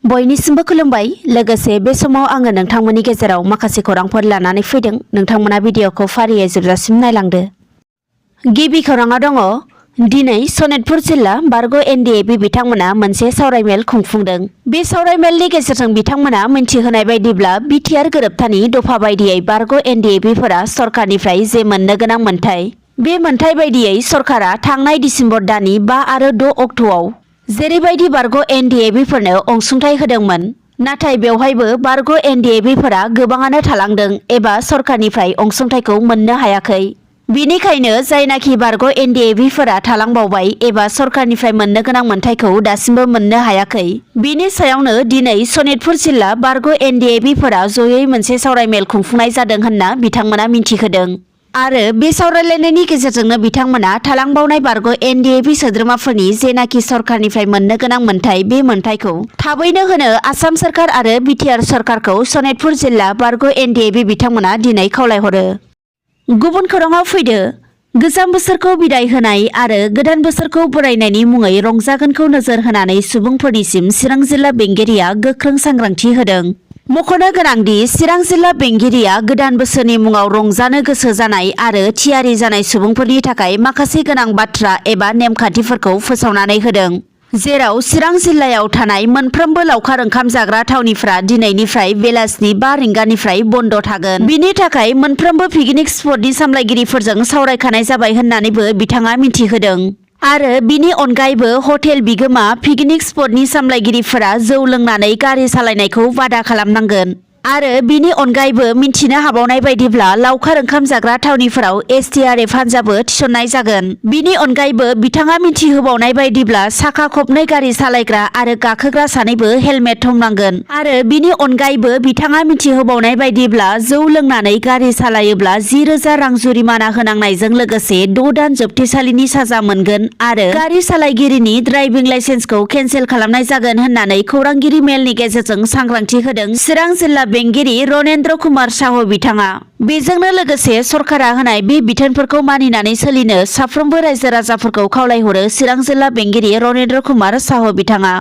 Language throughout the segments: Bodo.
बयनिसिमबो खुलुमबाय। लोगोसे बे समाव आङो नोंथांमोननि गेजेराव माखासे खौरांफोर लानानै फैदों। नोंथांमोना भिडिअखौ फारियै जोबजासिम नायलांदो। गिबि खौराङा दङ। दिनै सनितपुर जिल्ला बारग' NDFB बिथांमोना मोनसे सावरायमेल खुंफुंदों। बे सावरायमेलनि गेजेरजों बिथांमोना मिन्थिहोनाय बायदिब्ला बिटिआर गोरोबथानि दफा बायदियै बारग' NDFBफोरा सरकारनिफ्राय जे मोननो गोनां मोन्थाय, बे मोन्थाय बायदियै सरकारा थांनाय डिसेम्बर दाननि 5 आरो 6 अक्ट'आव जेरैबायदि बारग' NDFBफोरनो अनसुंथाइ होदोंमोन, नाथाय बेवहायबो बारग' NDFBफोरा गोबाङानो थालांदों एबा सरकारनिफ्राय अनसुंथाइखौ मोननो हायाखै। बिनिखायनो जायनाखि बारग' NDFBफोरा थालांबावबाय एबा सरकारनिफ्राय मोननो गोनां मोन्थाइखौ दासिमबो मोननो हायाखै, बिनि सायावनो दिनै सनितपुर जिल्ला बारग' NDFBफोरा जयै मोनसे सावरायमेल खुंफुंनाय जादों होनना बिथांमोना मिन्थिहोदों। आरो बे सावरायलायनायनि गेजेरजोंनो बिथांमोना थालांबावनाय बारग' NDFB सोद्रोमाफोरनि जेनाखि सरकारनिफ्राय मोननो गोनां मोन्थाय, बे मोन्थायखौ थाबैनो होनो आसाम सरकार आरो बिटिआर सरकारखौ सनितपुर जिल्ला बारग' NDFB बिथांमोना दिनै खावलायहरो। गुबुन खौराङाव फैदो। गोजाम बोसोरखौ बिदाय होनाय आरो गोदान बोसोरखौ बरायनायनि मुङै रंजागोनखौ नोजोर होनानै सुबुंफोरनिसिम चिरां जिल्ला बेंगिरिया गोख्रों सांग्रांथि होदों। मख'नो गोनांदि चिरां जिल्ला बेंगिरिया गोदान बोसोरनि मुङाव रंजानो गोसो जानाय आरो थियारि जानाय सुबुंफोरनि थाखाय माखासे गोनां बाथ्रा एबा नेमखान्थिफोरखौ फोसावनानै होदों। जेराव चिरां जिल्लायाव थानाय मोनफ्रोमबो लावखार ओंखाम जाग्रा थावनिफ्रा दिनैनिफ्राय बेलासिनि 5 रिंगानिफ्राय बन्द' थागोन। बिनि थाखाय मोनफ्रोमबो पिकनिक स्पटनि सामलायगिरिफोरजों सावरायखानाय जाबाय होननानैबो बिथाङा मिन्थिहोदों। आरो बिनि अनगायैबो हटेल बिगोमा, पिकनिक स्पटनि सामलायगिरिफोरा जौ लोंनानै गारि सालायनायखौ बादा खालामनांगोन। आरो बिनि अनगायैबो मिन्थिनो हाबावनाय बायदिब्ला लावखार ओंखाम जाग्रा थावनिफोराव SDRF हान्जाबो थिसननाय जागोन। बिनि अनगायैबो बिथाङा मिन्थिहोबावनाय बायदिब्ला साखा खबनै गारि सालायग्रा आरो गाखोग्रा सानैबो हेलमेट हमनांगोन। आरो बिनि अनगायैबो बिथाङा मिन्थिहोबावनाय बायदिब्ला जौ लोंनानै गारि सालायोब्ला 10,000 रां जुरिमाना होनांनायजों लोगोसे 6 दान जोबथेसालिनि साजा मोनगोन आरो गारि सालायगिरिनि ड्राइभिं लाइसेन्सखौ केन्सेल खालामनाय जागोन होननानै खौरांगिरि मेलनि गेजेरजों सांग्रांथि होदों चिरां जिल्ला बेंगिरि रनेन्द्र कुमार साह बिथाङा। बेजोंनो लोगोसे सरकारा होनाय बे बिथोनफोरखौ मानिनानै सोलिनो साफ्रोमबो रायजो राजाफोरखौ खावलायहरो चिरां जिल्ला बेंगिरि रनेन्द्र कुमार साह बिथाङा।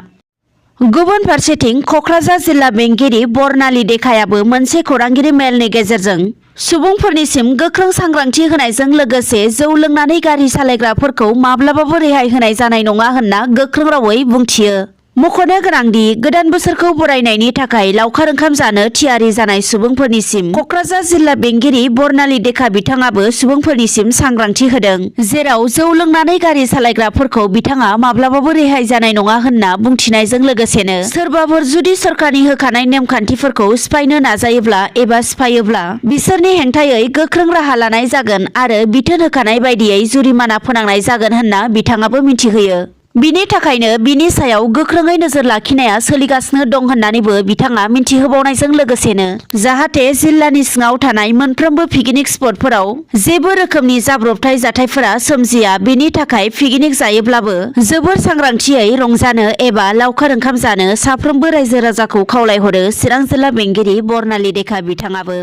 गुबुन फारसेथिं क'क्राझार जिल्ला बेंगिरि बर्नाली देखायाबो मोनसे खौरांगिरि मेलनि गेजेरजों सुबुंफोरनिसिम गोख्रों सांग्रांथि होनायजों लोगोसे जौ लोंनानै गारि सालायग्राफोरखौ माब्लाबाबो रेहाय होनाय जानाय नङा होनना गोख्रों रावै बुंथियो। मख'नो गोनांदि गोदान बोसोरखौ बरायनायनि थाखाय लावखार ओंखाम जानो थियारि जानाय सुबुंफोरनिसिम क'क्राझार जिल्ला बेंगिरि बर्नाली देखा बिथाङाबो सुबुंफोरनिसिम सांग्रांथि होदों। जेराव जौ लोंनानै गारि सालायग्राफोरखौ बिथाङा माब्लाबाबो रेहाय जानाय नङा होनना बुंथिनायजों लोगोसेनो सोरबाफोर जुदि सरकारनि होखानाय नेमखान्थिफोरखौ सिफायनो नाजायोब्ला एबा सिफायोब्ला बिसोरनि हेंथायै गोख्रों राहा लानाय जागोन आरो बिथोन होखानाय बायदियै जुरिमाना फोनांनाय जागोन होनना बिथाङाबो मिन्थिहोयो। बिनि थाखायनो बिनि सायाव गोख्रोङै नोजोर लाखिनाया सोलिगासिनो दं होननानैबो बिथाङा मिन्थिहोबावनायजों लोगोसेनो जाहाथे जिल्लानि सिङाव थानाय मोनफ्रोमबो पिकनिक स्पटफोराव जेबो रोखोमनि जाब्रबथाय जाथायफोरा सोमजिया, बेनि थाखाय पिकनिक जायोब्लाबो जोबोर सांग्रांथियै रंजानो एबा लावखार ओंखाम जानो साफ्रोमबो रायजो राजाखौ खावलायहरो चिरां जिल्ला बेंगिरि बर्नाली देखा बिथाङाबो।